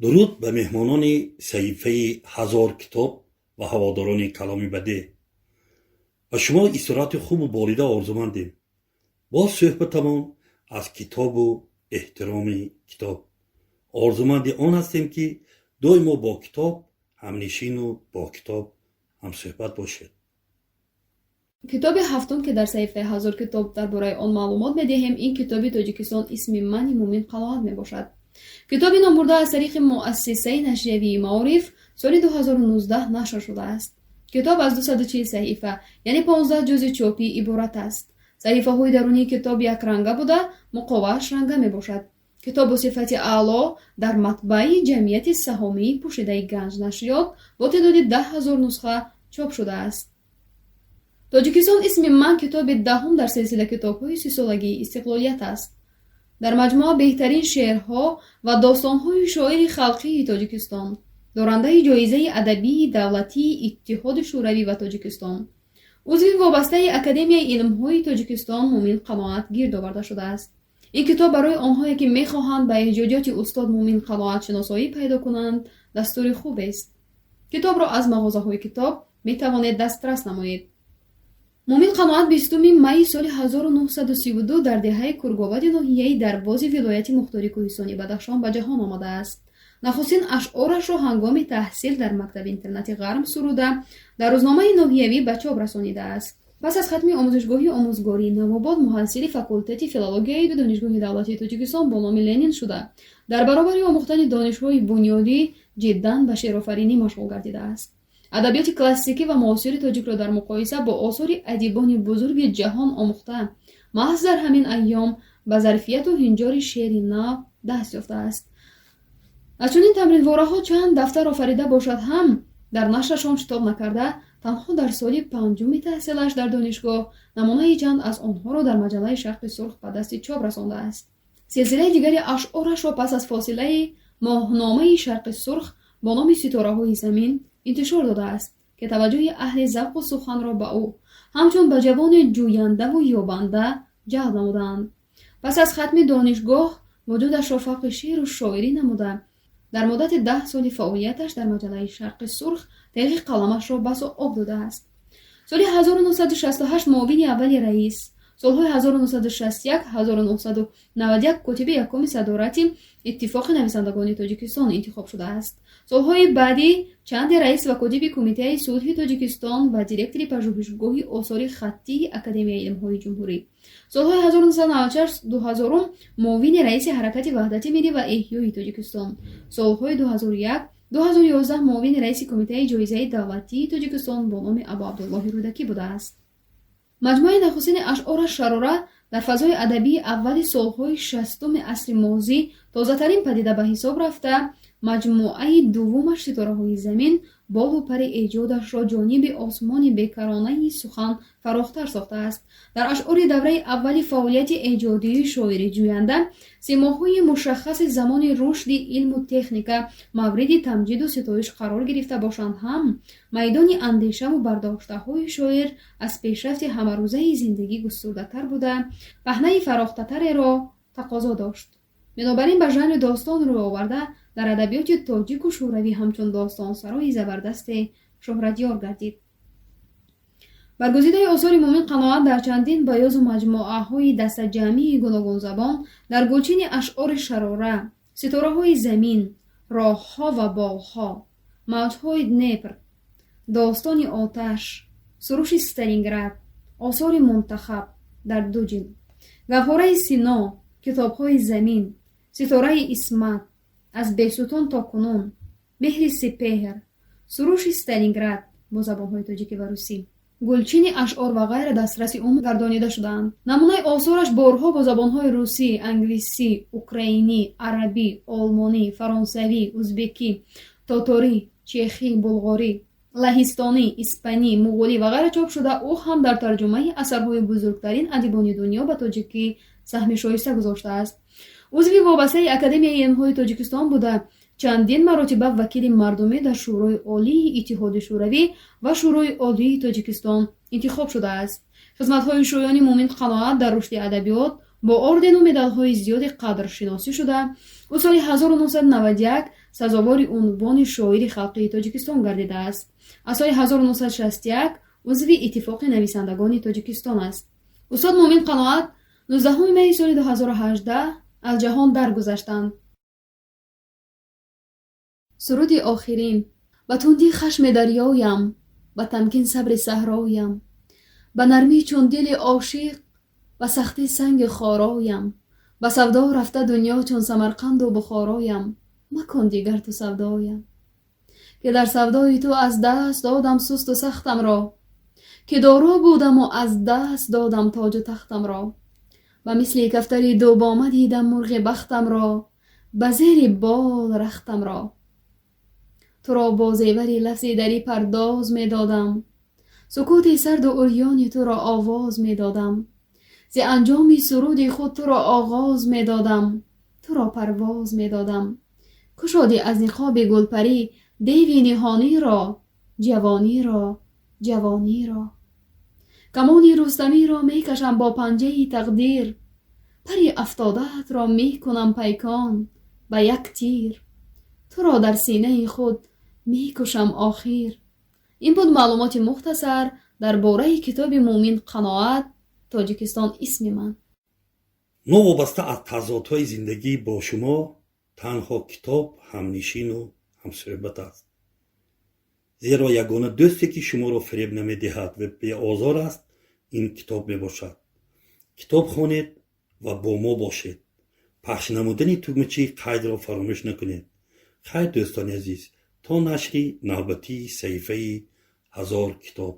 Дуруд ба меҳмонони саҳифаи «Ҳазор китоб» ва ҳаводорони каломи бадеъ. Ба шумо истироҳати хубу болида орзумандем. Боз суҳбатамон аз китобу эҳтироми китоб. Орзуманди он ҳастем, ки доимо бо китоб ҳамнишину бо китоб ҳамсӯҳбат бошед. Китоби ҳафтум, ки дар саҳифаи «Ҳазор китоб» дар бораи он маълумот медиҳем, ин китоби «Тоҷикистон исми мани» Мумин Қаноат мебошад. Китоби номбурда аз тариқи Муассисаи нашриявии «Маориф» соли 2019 нашр шудааст. Китоб аз 240 саҳифа, яъне 15 ҷузи чопӣ иборат аст. Саҳифаҳои дарунии китоб якранга буда, муқовааш ранга мебошад. Китоб бо сифати аъло дар матбааи Ҷамъияти саҳомии пӯшидаи «Ганҷ нашриёт» бо теъдоди 10 000 нусха чоп шудааст. «Тоҷикистон исми ман» китоби 10-ум дар силсила китобҳои 30-солагии истиқлолият аст. Дар маҷмӯа беҳтарин шеърҳо ва достонҳои шоири халқии Тоҷикистон, дорандаи ҷоизаи адабии давлатии Иттиҳоди Шӯравӣ ва Тоҷикистон, узви вобастаи Академияи илмҳои Тоҷикистон Мумин Қаноат гирд оварда шудааст. Ин китоб барои онҳое, ки мехоҳанд ба эҷодиёти устод Мумин Қаноат шиносоӣ пайдо кунанд, дастури хубест. Китобро аз мағозаҳои китоб метавонед дастрас намоед. Мумин Қаноат 20 майи соли 1932 дар деҳаи Курговади ноҳияи Дарвози вилояти мухтори кӯҳистони Бадахшон ба ҷаҳон омадааст. Нахустин ашъорашро ҳангоми таҳсил дар мактаби интернати Ғарм суруда, дар рӯзномаи ноҳиявӣ ба чоп расонидааст. Пас аз хатми омӯзишгоҳи омӯзгории Навобод муҳассили факултети филологияи Донишгоҳи давлатии Тоҷикистон бо номи Ленин шуда, дар баробари омӯхтани донишҳои бунёдӣ ҷиддан ба шеърофаринӣ машғул гардидааст. Адабиёти классикӣ ва муосири тоҷикро дар муқоиса бо осори адибони бузурги ҷаҳон омӯхта, маҳз дар ҳамин айём ба зарфияту ҳинҷори шеъри нав даст ёфтааст. Аз чунин тамринвораҳо чанд дафтар офарида бошад ҳам, дар нашрашон шитоб накарда, танҳо дар соли панҷуми таҳсилаш дар донишгоҳ намунаи чанд аз онҳоро дар маҷаллаи «Шарқи сурх» ба дасти чоп расондааст. Силсилаи дигари ашъорашро пас аз фосилаи моҳномаи «Шарқи сурх» бо номи «Ситораҳои замин» интишор додааст, ки таваҷҷӯҳи аҳли завқу суханро ба ӯ ҳамчун ба ҷавони ҷӯяндаву ёбанда ҷалб намуданд. Пас аз хатми донишгоҳ вуҷудашро фавқи шеъру шоирӣ намуда, дар муддати 10 соли фаъолияташ дар маҷаллаи «Шарқи сурх» теғи қаламашро басо об додааст. Соли 1968 муовини аввали раис, солҳои 1961-1991 котиби якуми садорати Иттифоқи нависандагони Тоҷикистон интихоб шудааст. Солҳои баъдӣ чанде раис ва котиби Кумитаи сулҳи Тоҷикистон ва директори Пажӯҳишгоҳи осори хаттии Академияи илмҳои ҷумҳурӣ. Солҳои 1996-2000 муовини раиси Ҳаракати ваҳдати миллӣ ва эҳёи Тоҷикистон, солҳои 2001-2011 муовини раиси Кумитаи ҷоизаи давлатии Тоҷикистон бо номи Абу Абдуллоҳи Рӯдакӣ будааст. Маҷмӯаи нахустини ашъораш «Шарора» дар фазои адабии аввали солҳои 60-уми асри мозӣ тозатарин падида ба ҳисоб рафта, маҷмӯаи дуввумаш «Ситораҳои замин» болу пари эҷодашро ҷониби осмони бекаронаи сухан фарохтар сохтааст. Дар ашъори давраи аввали фаъолияти эҷодии шоири ҷӯянда симоҳои мушаххаси замони рушди илму техника мавриди тамҷиду ситоиш қарор гирифта бошанд ҳам, майдони андешаву бардоштаҳои шоир аз пешрафти ҳамарӯзаи зиндагӣ густурдатар буда, паҳнаи фарохтатареро тақозо дошт. Бинобар ин ба жанри достон рӯй оварда, дар адабиёти тоҷику шӯравӣ ҳамчун достонсарои забардасте шӯҳратёр гардид. Баргузидаи осори Мумин Қаноат дар чандин баёзу маҷмӯаҳои дастаҷамъии гуногунзабон дар гулчини ашъори «Шарора», «Ситораҳои замин», «Роҳҳо ва болҳо», «Мавҷҳои Днепр», «Достони оташ», «Суруши Сталинград», осори мунтахаб дар ду ҷилд, «Гавҳораи Сино», «Китобҳои замин», «Ситораи исмат», «Аз Бесутун то кунун», «Меҳри сипеҳр», «Суруши Сталинград» бо забонҳои тоҷикӣ ва русӣ, «Гулчини ашъор» ва ғайра дастраси умум гардонида шудаанд. Намунаи осораш борҳо бо забонҳои русӣ, англисӣ, украинӣ, арабӣ, олмонӣ, фаронсавӣ, узбекӣ, тоторӣ, чехӣ, булғорӣ, лаҳистонӣ, испанӣ, муғулӣ ва ғайра чоп шуда, ӯ ҳам дар тарҷумаи асарҳои бузургтарин адибони дунё ба тоҷикӣ саҳми шоиста гузоштааст. Узви вобастаи Академияи илмҳои Тоҷикистон буда, чандин маротиба вакили мардумӣ дар Шӯрои Олии Иттиҳоди Шӯравӣ ва Шӯрои Олии Тоҷикистон интихоб шудааст. Хизматҳои шоёни Мумин Қаноат дар рушди адабиёт бо ордену медалҳои зиёди қадршиносӣ шуда, ӯ соли 1991 Сазовори унвони Шоири халқии Тоҷикистон гардидааст. Аз соли 1961 узви Иттифоқи нависандагони Тоҷикистон аст. Устод Муъмин Қаноат 19 майи соли 2018 аз ҷаҳон даргузаштанд. Суруди охирин. Ба тундӣ хашми дарёям, ба тамкин сабри саҳроям, ба нармӣ чун дили ошиқ, ба сахтӣ санги хороям, ба савдо рафта дунё чун Самарқанду Бухороям. Макун дигар ту савдоям, ки дар савдои ту аз даст додам сусту сахтамро, ки доро будаму аз даст додам тоҷу тахтамро. Ба мисли кафтари дубома дидам мурғи бахтамро, ба зери бол рахтамро. Туро бо зевари лафзи дарӣ пардоз медодам, сукути сарду урёни туро овоз медодам, зи анҷоми суруди худ туро оғоз медодам, туро парвоз медодам. Кушодӣ аз ниқоби гулпарӣ деви ниҳониро, ҷавониро, ҷавониро. Камони Рустамиро мекашам бо панҷаи тақдир, пари афтодаатро мекунам пайкон ба як тир, туро дар синаи худ мекушам охир. Ин буд маълумоти мухтасар дар бораи китоби Муъмин Қаноат «Тоҷикистон исми ман». Новобаста аз тазодҳои зиндагӣ, бо шумо танҳо китоб ҳамнишину ҳамсӯҳбат аст, зеро ягона дӯсте, ки шуморо фиреб намедиҳад ва беозор аст, ин китоб мебошад. Китоб хонед ва бо мо бошед. Пахш намудани тугмачаи қайдро фаромӯш накунед. Хайр, дӯстони азиз, то нашри навбатии саҳифаи «Ҳазор китоб».